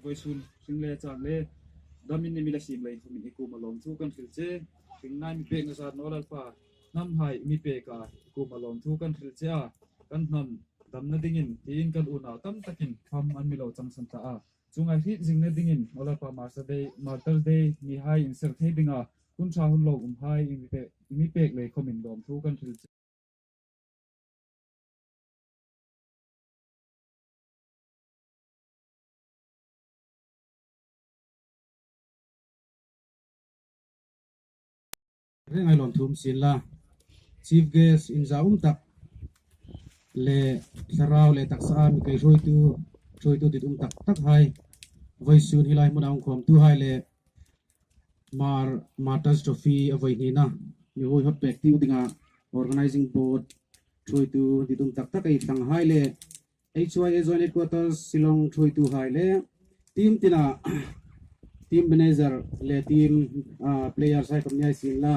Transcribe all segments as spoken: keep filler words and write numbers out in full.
Vawisun hring le chang le damin mi la siem lei khomin i kuoma lawmthu kan hril che. Hringnai mi pekna zat naw Lalpa, hnamhai mi pek a, i kuoma lawmthu kan hril che a. Kan hnam damna dingin tiin kan unau tam takin kham an mi lo changsan ta a. Chu ngai hriet zingna dingin aw Lalpa, Martyrs' Day, Martyrs' Day nihai inser thei dinga hun ṭha hun lo umhai i mi pek, i mi pek lei khomin lawmthu kan hril che. Reng ai lawmthu um sien la. Chief guest inza um tak le thlarau le taksa a mi kei hruoitu, hruoitu dit um tak tak hai, vawisun hi lai hmuna hung khawmtuhai le Mar, Martyrs' Trophy a vawi hnina mi huoihawt pek tiu dinga organizing board hruoitu dit um tak tak ei thlanghai le H Y A Joint Headquarters Shillong hruoituhai le team tina team manager le team, ah, players hai khawm ni ei sien la.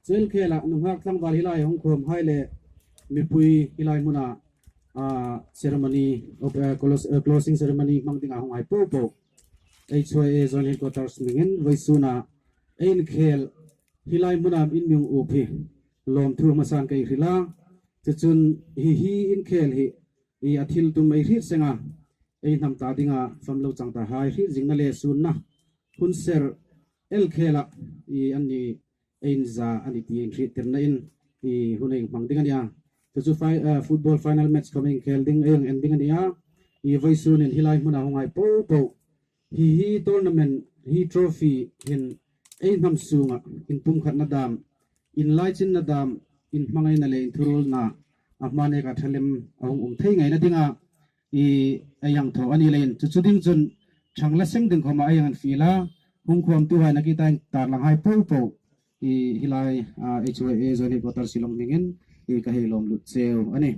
Chu el khela nunghak tlangval hi lai hung khawmhai le mipui hi lai hmuna, ah, ceremony, op-, eh, close-, eh, closing ceremony hmang dinga hunghai popo H Y A Joint Headquarters hmingin vawisuna ei inkhel hi lai hmuna in mi hung up hi lawmthu hmasan kei hrila. Chuchun hi hi inkhel hi i a thil tum ei hriet senga ei hnam ta dinga fam lo chang ta hai hriet zingna le sunna hun ser el khela i an ni ei inza a ni ti inhriettirna in i hun ei hmang ding a nia. Chu chu fi-, eh, football final match khawm ei inkhel ding, ei ineng ding a nia. I vawisunin hi lai hmuna hunghai popo hi hi tournament, hi trophy hin ei hnam sunga inpumkhatna dam, inlaichinna dam, inhmangaina le inthuruolna a hma neka ṭha lem a hung um thei ngaina dinga i ei hang thaw a ni leiin chu chu ding chun ṭhang la seng ding khawma ei hang fiel a, hung khawmtuhai nakie tain tarlanghai popo i hi lai, ah, H Y A Joint Headquarters Shillong hmingin i ka hei lawm lut cheu a nih.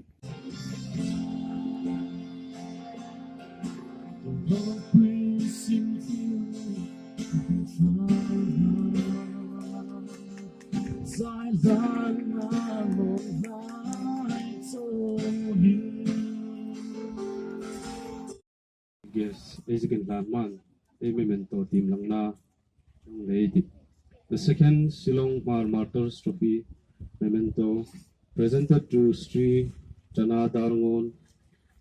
Guest, ei zikin hlan man, ei memento tiem langna. The second Shillong Hmar Martyrs Trophy memento presented to Sri Tana Darngon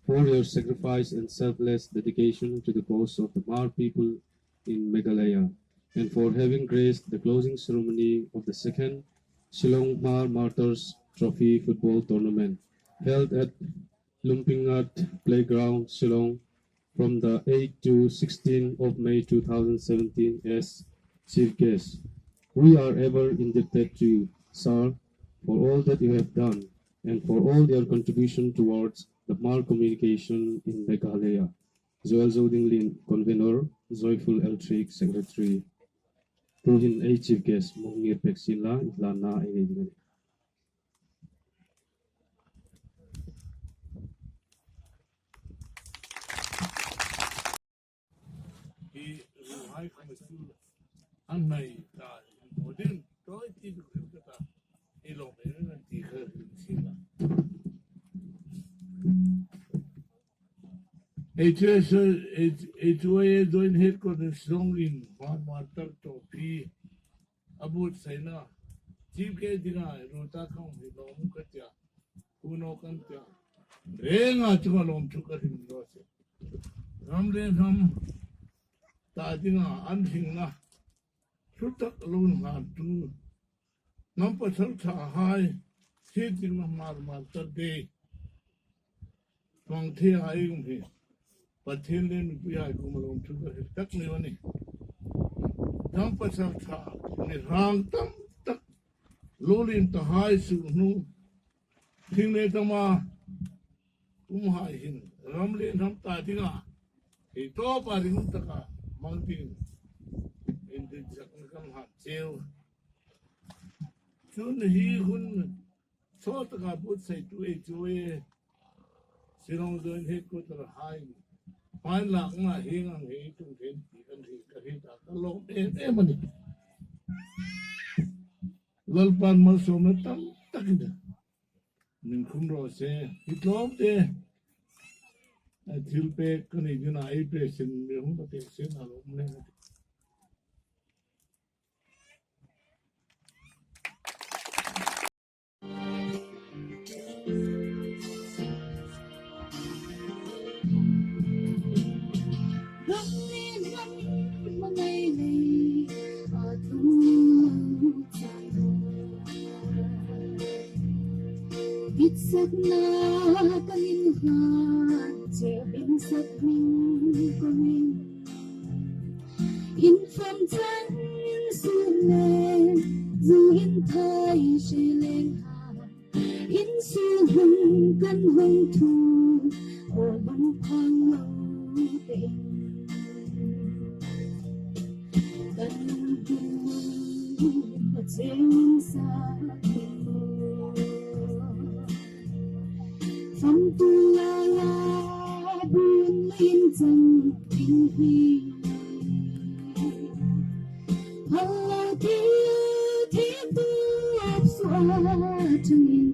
for your sacrifice and selfless dedication to the cause of the Hmar people in Meghalaya and for having graced the closing ceremony of the second Shillong Hmar Martyrs Trophy football tournament held at Lumpingat Playground, Shillong, from the eighth to sixteenth of May two thousand seventeen as chief guest. We are ever indebted to you, sir, for all that you have done and for all your contribution towards the Hmar communication in Meghalaya. Joel Zodinglien, convener, Joyful Eltrick, secretary. Tuhin ei chief guest, mi hung ngir pek sien la, inhlanna ei nei ding a nih. Hi ruhai khawm chu an nei ta, modern toy ti du ka ta. Hi lo me nan ti ka sin la. H S, H-, H Y A Joint Headquarters Shillong in Hmar Martyr Trophy a buotsaina chief guest dinga ruolta khawm hi lawm ka tia, kuno kan tia, renga chunga lawmthu ka hril raw se. Ram le hnam ta dinga an hringna hlu tak lo nghaktu hnam pasalṭhahai hriet dingna Hmar Martyr Day hmang thei a ei um hi Pathien le mipuihai kuoma lawmthu ka hril tak ni a nih. Hnam pasalṭha, mi hrang tam tak, lo lien tahai sukhnu, thing le tama umhai hin ram le hnam ta dinga hi tawpa ringum taka hmang dingin inditsakna kan hlan cheu. Chun hi hun thaw taka buotsaitu ei chu e, Shillong Joint Headquarter hai hmain lakna hieng ang hei tum khen ti kan hriet, ka hriet a ka lawm em em a nih. Lalpan malsawmna tam takin min khum raw se. Hi tlawmte Thil pek ka nei dingin ei pek sin mi hung ka pek sin a lo um le. Bitsakna ka inhlan che bingsak ning ko in. In fam chang in sun le zu in thai she leng ha. In su hung kan hung thu o bang phang lo te. Kan hung pa cheng sa. Fam tu la la bun in chang in hi. Hello, ti, ti, tu, ap, su, a, chang in.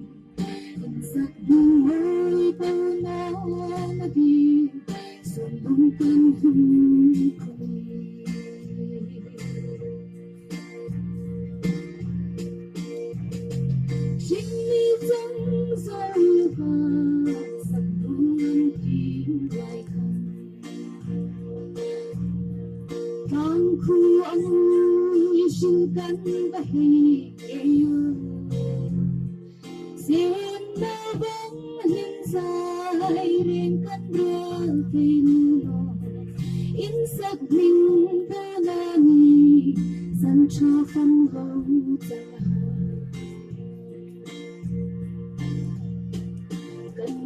In sak du, oi, pa, na, na, di. Sun, bung, kan, hung, kung. Chimney chang zoi va, sak bung an kim lai kan. Tang khu ang i shin kan va hei kei u. Siem na bang hin zai reng kan rel kei nu lo. In sak ning ta na ni, san cha fam lo ta. Kan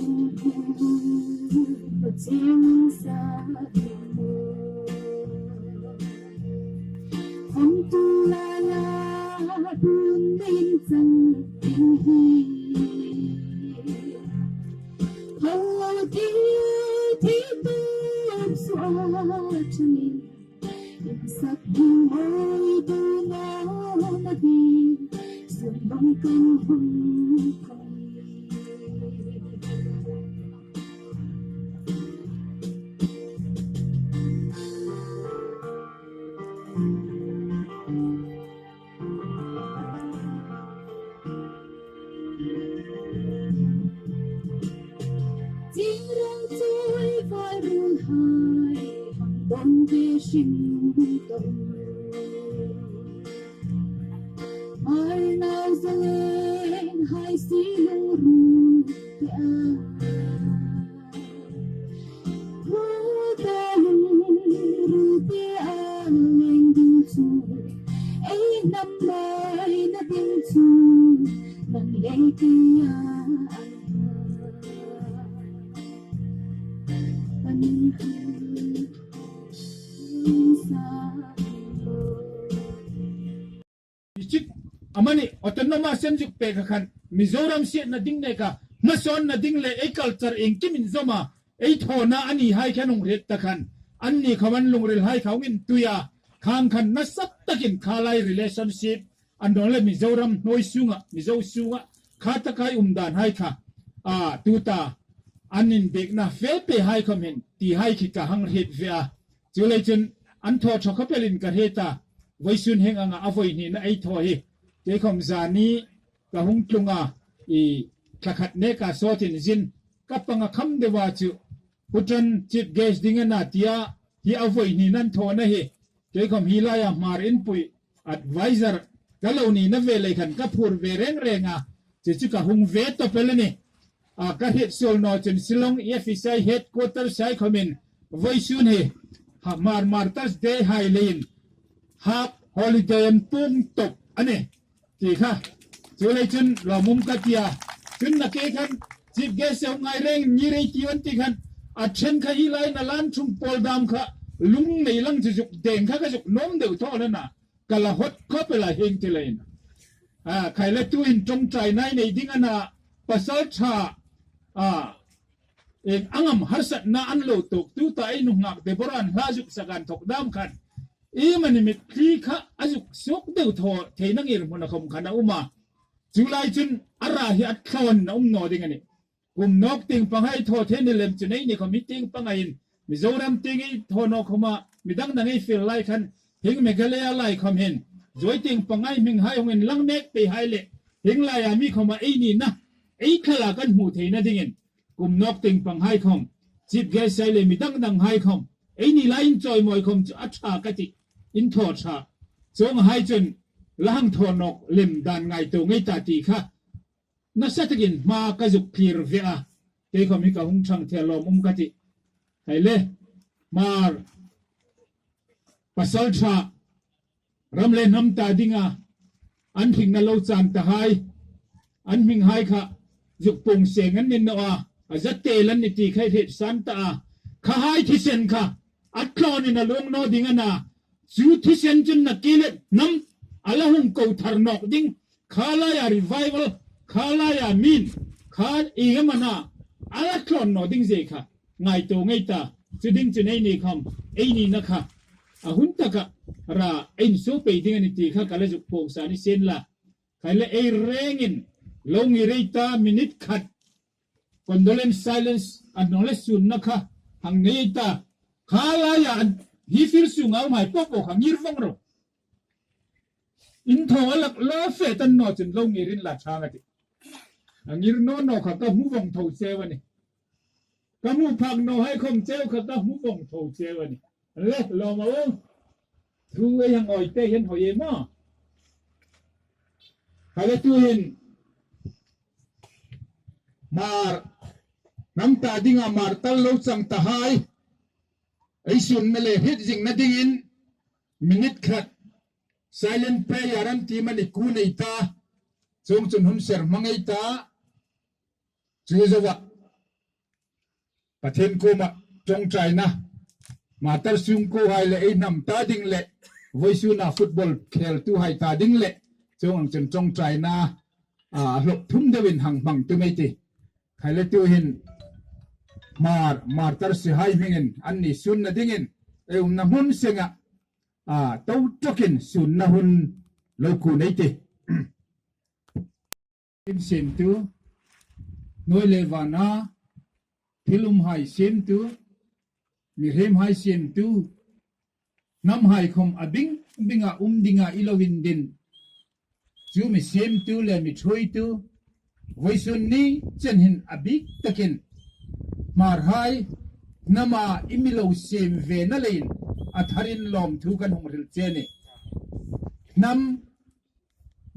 hung pa cheng sa mo. Hong tu la la bun in chang in hi. Hong lo ti ti tu su a chang in. In sak ding moi tu na na di. Sun bang kan hung kong. Ting rong tui vai rul hai, hang don te shim don. Mai nau zalen hai si lung ru te a. Ru te lung ru te a leng ding chu. Ei nam mai na ding chu. Nang lei te a. Kan sa. District amani autonomous sem zuk pek kha khan Mizoram sietna ding neka, hmasawnna ding le ei culture iengkim inzawma ei thawna a ni hai khan hung hriet ta khan, anni khawm an lungril hai kha hung intui a, khang khan nasa takin kha lai relationship an dong le Mizoram hnuoi sunga, Mizo sunga kha taka ei um dan hai kha, a, tuta an inbiekna fe pe hai khawm hin ti hai khi ka hang hriet ve a. Chuleiin chun an thaw thaw khawpelin ka hriet a, vawisun hieng anga a vawi hnina ei thaw hi. Kei khawm zani ka hung tlung a, i thla khat neka sawt inzin ka pang a kham deu a chu. Pu Tan chief guest ding a na tia hi a vawi hnina an thawna hi. Kei khawm hi laia Hmar Inpui advisor ka lo nina ve lei khan ka phur ve reng reng a. Chu chu ka hung ve tawp el a nih. A, ka hriet suol naw chun Shillong E F C I headquarters hai khawmin vawisun hi, ha, Hmar Martyrs Day hai leiin half holiday an puong tawp a nih. Ti kha. Chuleiin chun lawmum ka tia. Chun nakie khan chief guest se ngai reng ni rei ti an ti khan. A ṭhen kha hi lai na lan chung pawl dam kha. Lung nei lang chu zuk deng kha ka zuk nuom deu thaw le na. Ka la hot khawp el a hieng ti leiin. A, khai le tuhin ṭawngṭai nei nei ding a na pasalṭha. A, ieng ang am harsatna an lo tuok tuta ei nunghak Deborah-in hla zuk sak an thawk dam khan. Iemani mitthli kha a zuk suok deu thaw theina ngirhmun a khawm khan a um a. Chu lai chun a ra hi a thlawn a um naw ding a nih. Kum nawk tieng panghai thaw thei ni lem chu nei ni khawm hi tieng panghai in Mizoram tieng ei thaw naw khawma midang dang ei fiel lai khan hieng Meghalaya lai khawm hin zuoi tieng panghai hminghai hung inlang mek pei hai le hieng laia mi khawma ei nina ei thlalak kan hmu theina dingin kum nawk tieng panghai khawm, chief guest hai le midang danghai khawm ei ni lai inchawimawi khawm chu a ṭha ka tih, in thaw ṭha. Chuonghai chun la hang thaw nawk lem dan ngaituo ngei ta ti kha nasa takin hma ka zuk thlir ve a, kei khawm hi ka hung ṭhang thei lawm um ka tih. Hai le, Hmar pasalṭha, ram le hnam ta dinga an hringna lo chan ta hai, an hminghai kha zuk puong seng an ni naw a, a za tel an ni ti kha hriet san ta a, kha hai thisen kha a thlawnin a luong naw ding a na, chu thisen chun nakie le hnam a la hung ko thar nawk ding, kha laia revival, kha laia min, kha ei am a na a la thlawn naw ding zie kha ngaituo ngei ta. Chu ding chun ei ni khawm, ei nina kha a hun taka ra ei insuo pei ding a ni ti kha ka la zuk puong sa ni sien la. Khai le ei rengin lo ngir ei ta, minute khat condolence silence a hnung le sunna kha hang nei ei ta. Kha laia an hi field sunga um hai po po kha ngir vong ro. In thaw a lak la fe tan naw chun lo ngir inla ṭha a tih. A ngir naw naw kha ka hmu vong tho cheu a nih. Ka hmu phak naw hai khawm cheu kha ka hmu vong tho cheu a nih. Le, lawm a um. Thu ei hang awi te hian hawi e maw. Kha le tuhin Hmar hnam ta dinga Hmar tal lo chang ta hai ei sunna le hriet zingna dingin minute khat silent prayer an ti mani ku nei ta. Chuong chun hun ser hmang ei ta. Chu zoa Pathien kuoma ṭawngṭaina, Hmar tal sungkuo hai le ei hnam ta ding le, vawisuna football kheltu hai ta ding le, chuong ang chun ṭawngṭaina, a, hlawp thum deuin hang hmang tum ei tih. Khai le tuhin Hmar, Hmar tal si hai hmingin an ni sunna dingin, ei umna hmun senga, a, to ṭawkin sunna hun lo ku nei tih. Him siemtu, hnuoi le vana thil um hai siemtu, mihriem hai siemtu, hnam hai khawm a bing binga um dinga i lo indin. Chu mi siemtu le mi ṭhuoitu, vawisun ni chen hin a bik takin Hmar hai hnama i mi lo siem ve na leiin a tharin lawmthu kan hung hril che a nih. Hnam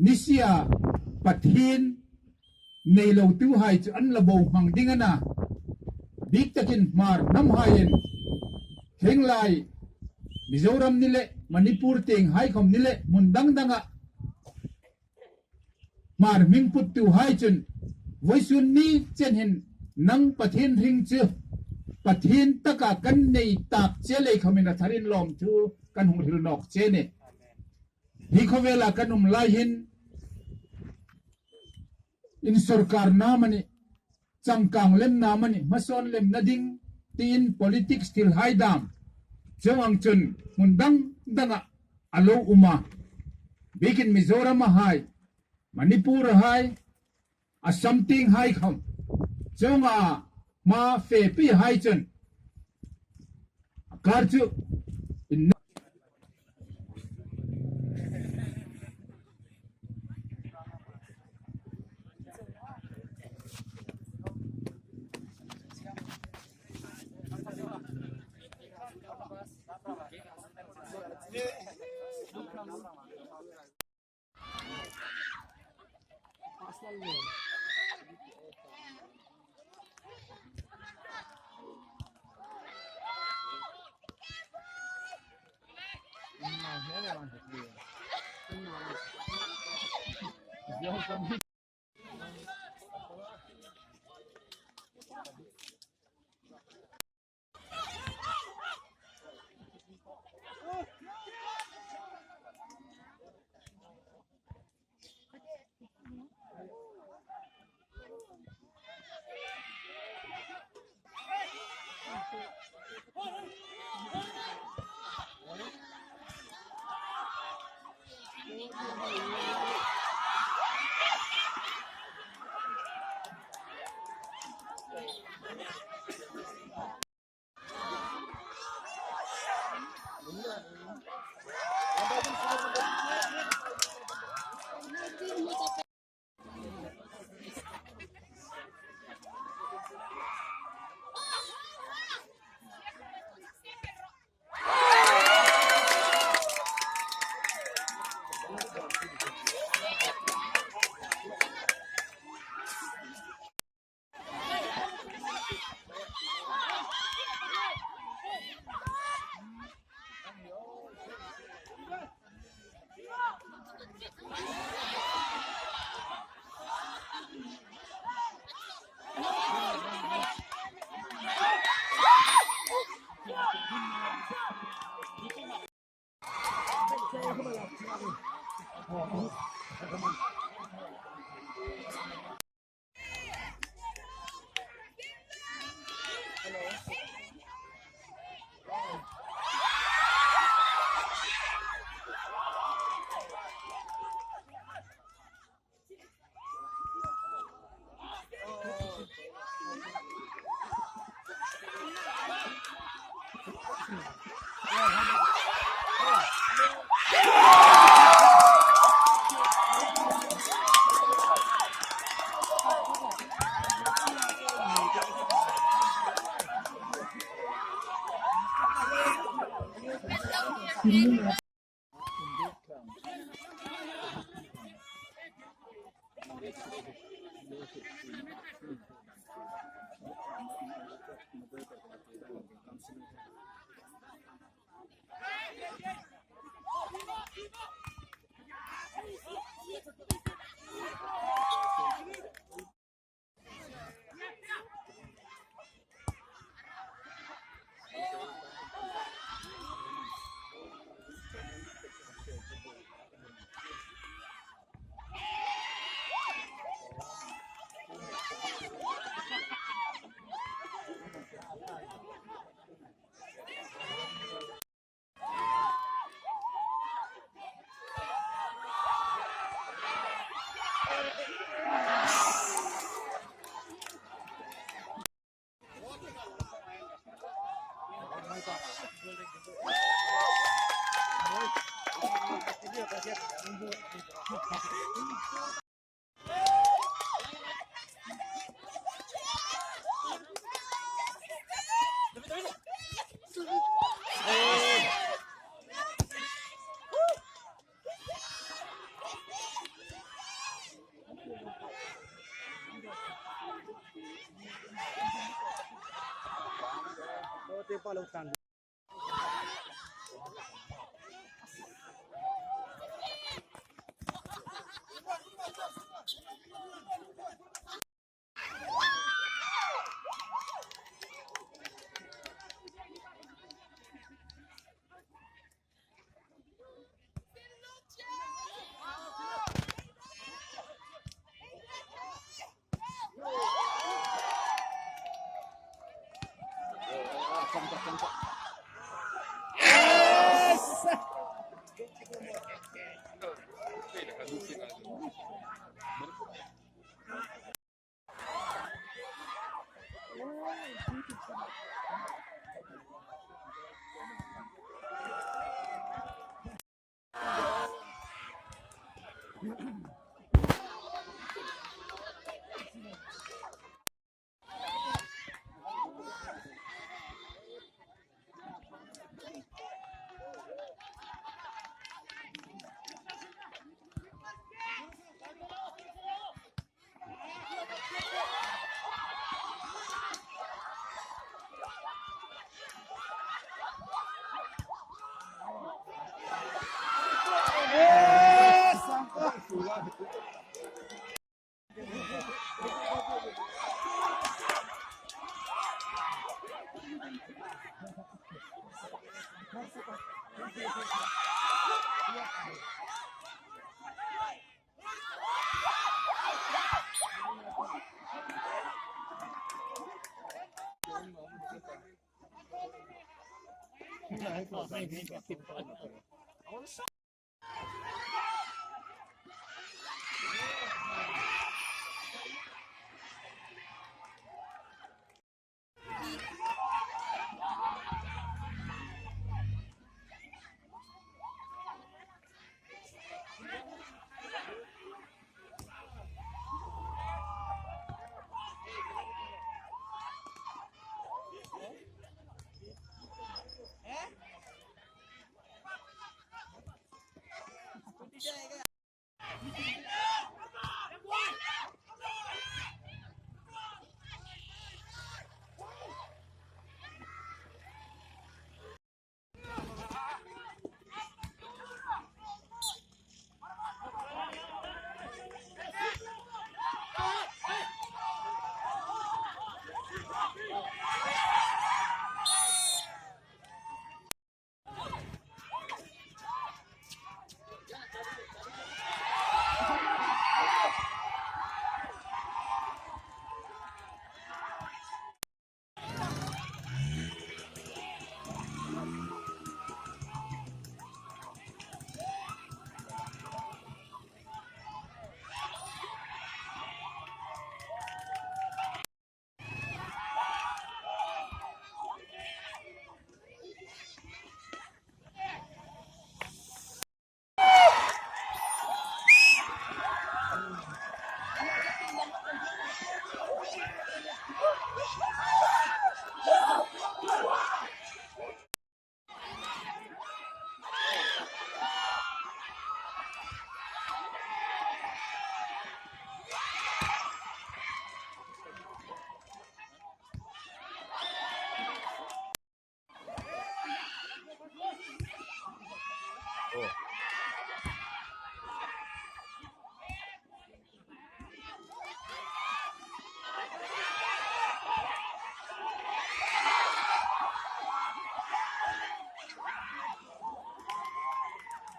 nisia Pathien nei lo tu hai chu an la bo hmang ding a na. Bik takin Hmar hnam haiin hieng lai Mizoram ni le Manipur tieng hai khawm ni le hmun dang danga Hmar hming puttu hai chun vawisun ni chen hin nang Pathien hring chu Pathien taka kan nei tak che lei khawmin a tharin lawmthu kan hung hril nawk che a nih. Hi khawvela kan um lai hin, in sorkar na mani, changkang lem na mani, hmasawn lem na ding, tiin politics thil hai dam chuong ang chun hmun dang danga a lo um a. Bikin Mizoram a hai, Manipur a hai, Assam tieng hai khawm chuonga hma fe pi hai chun a kar chu in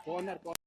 Corner, corner.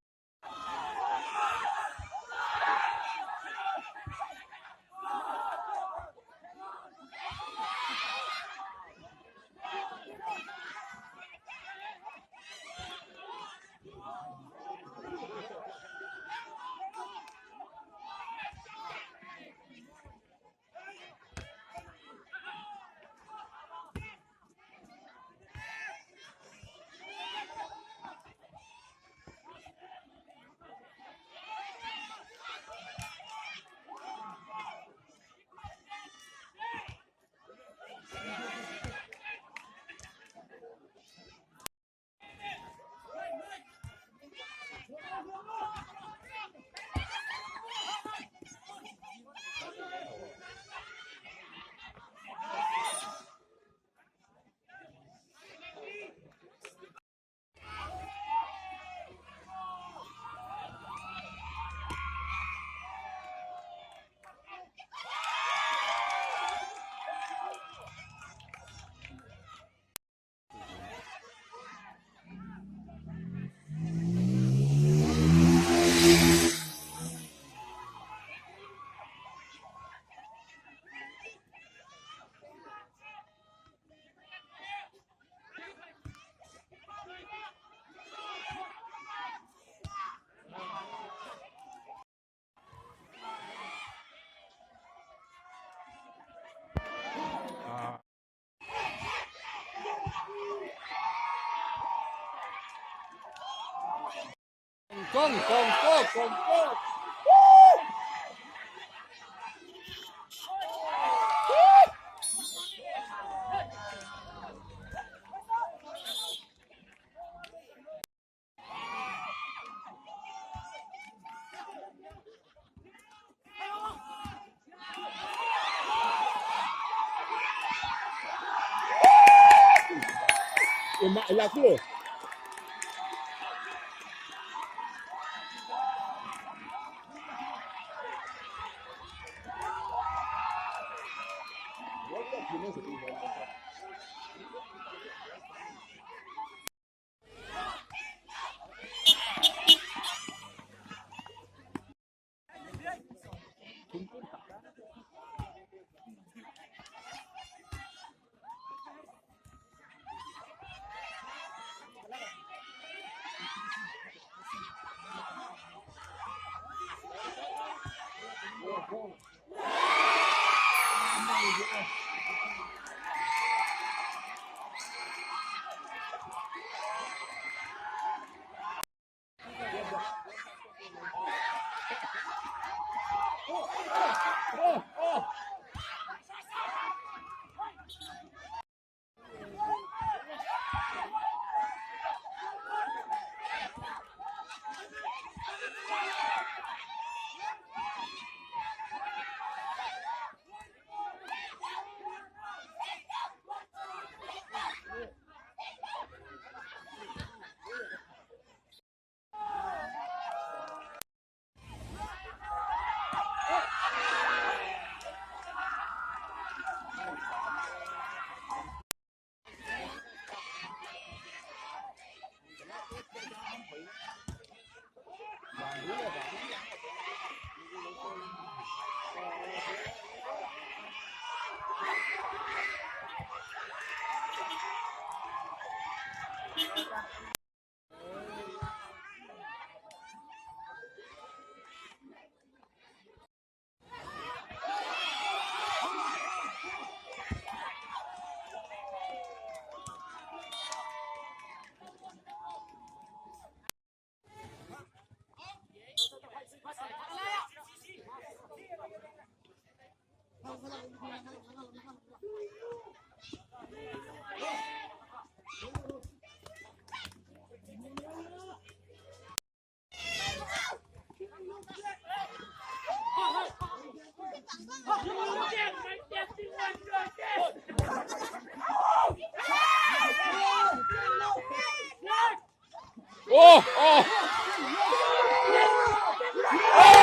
Kong, kong, kong, kong, kong. Ema, ela ku. Oh, oh. Oh!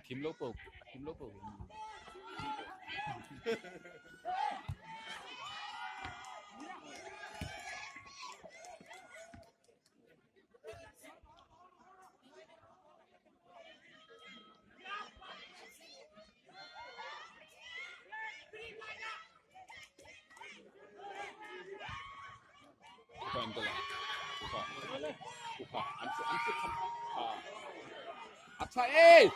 Thim lo po, thim lo po. Upa, upa, upa, upa, an se, an se, upa. Acha, eh!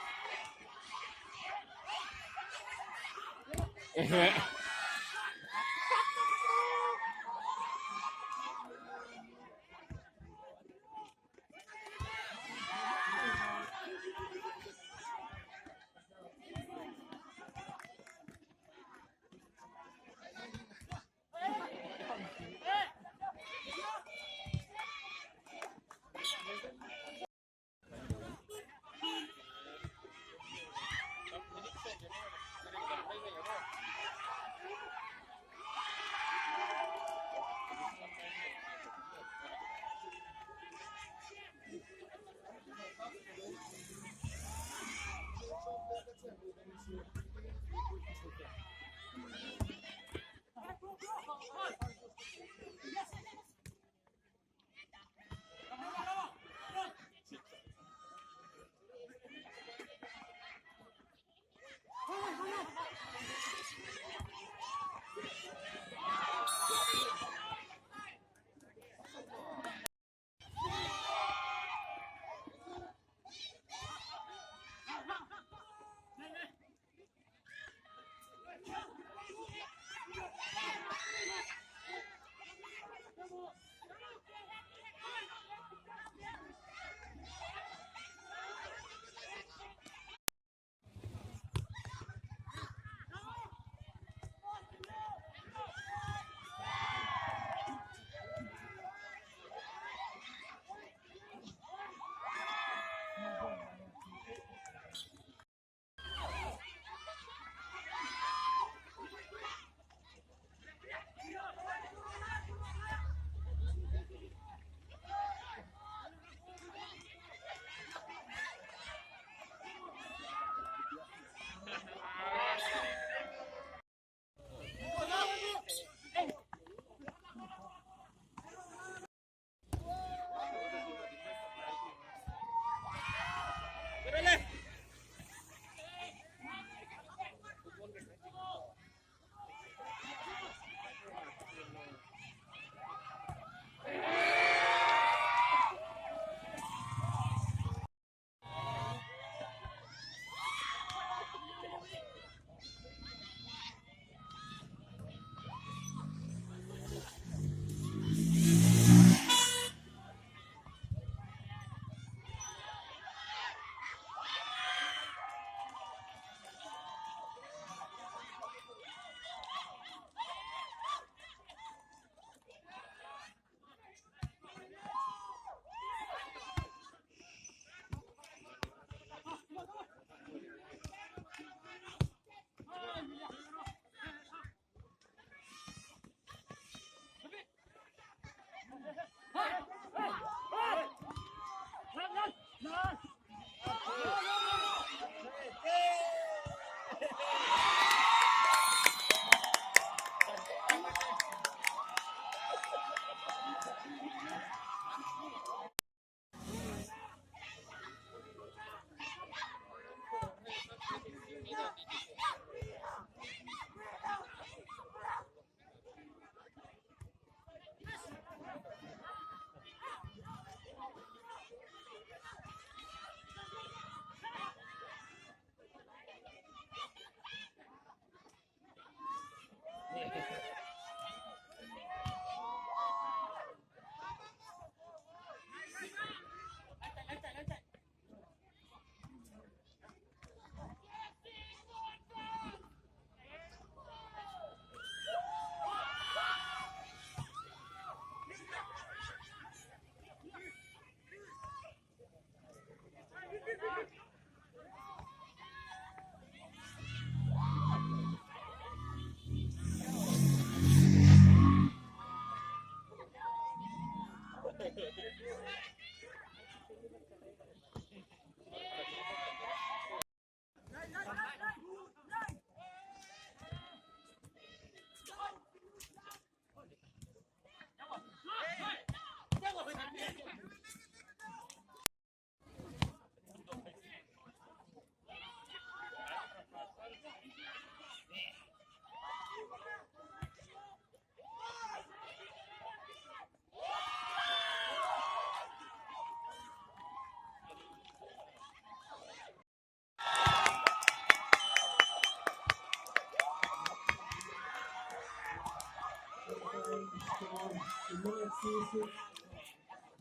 six,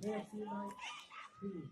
F C nine, three.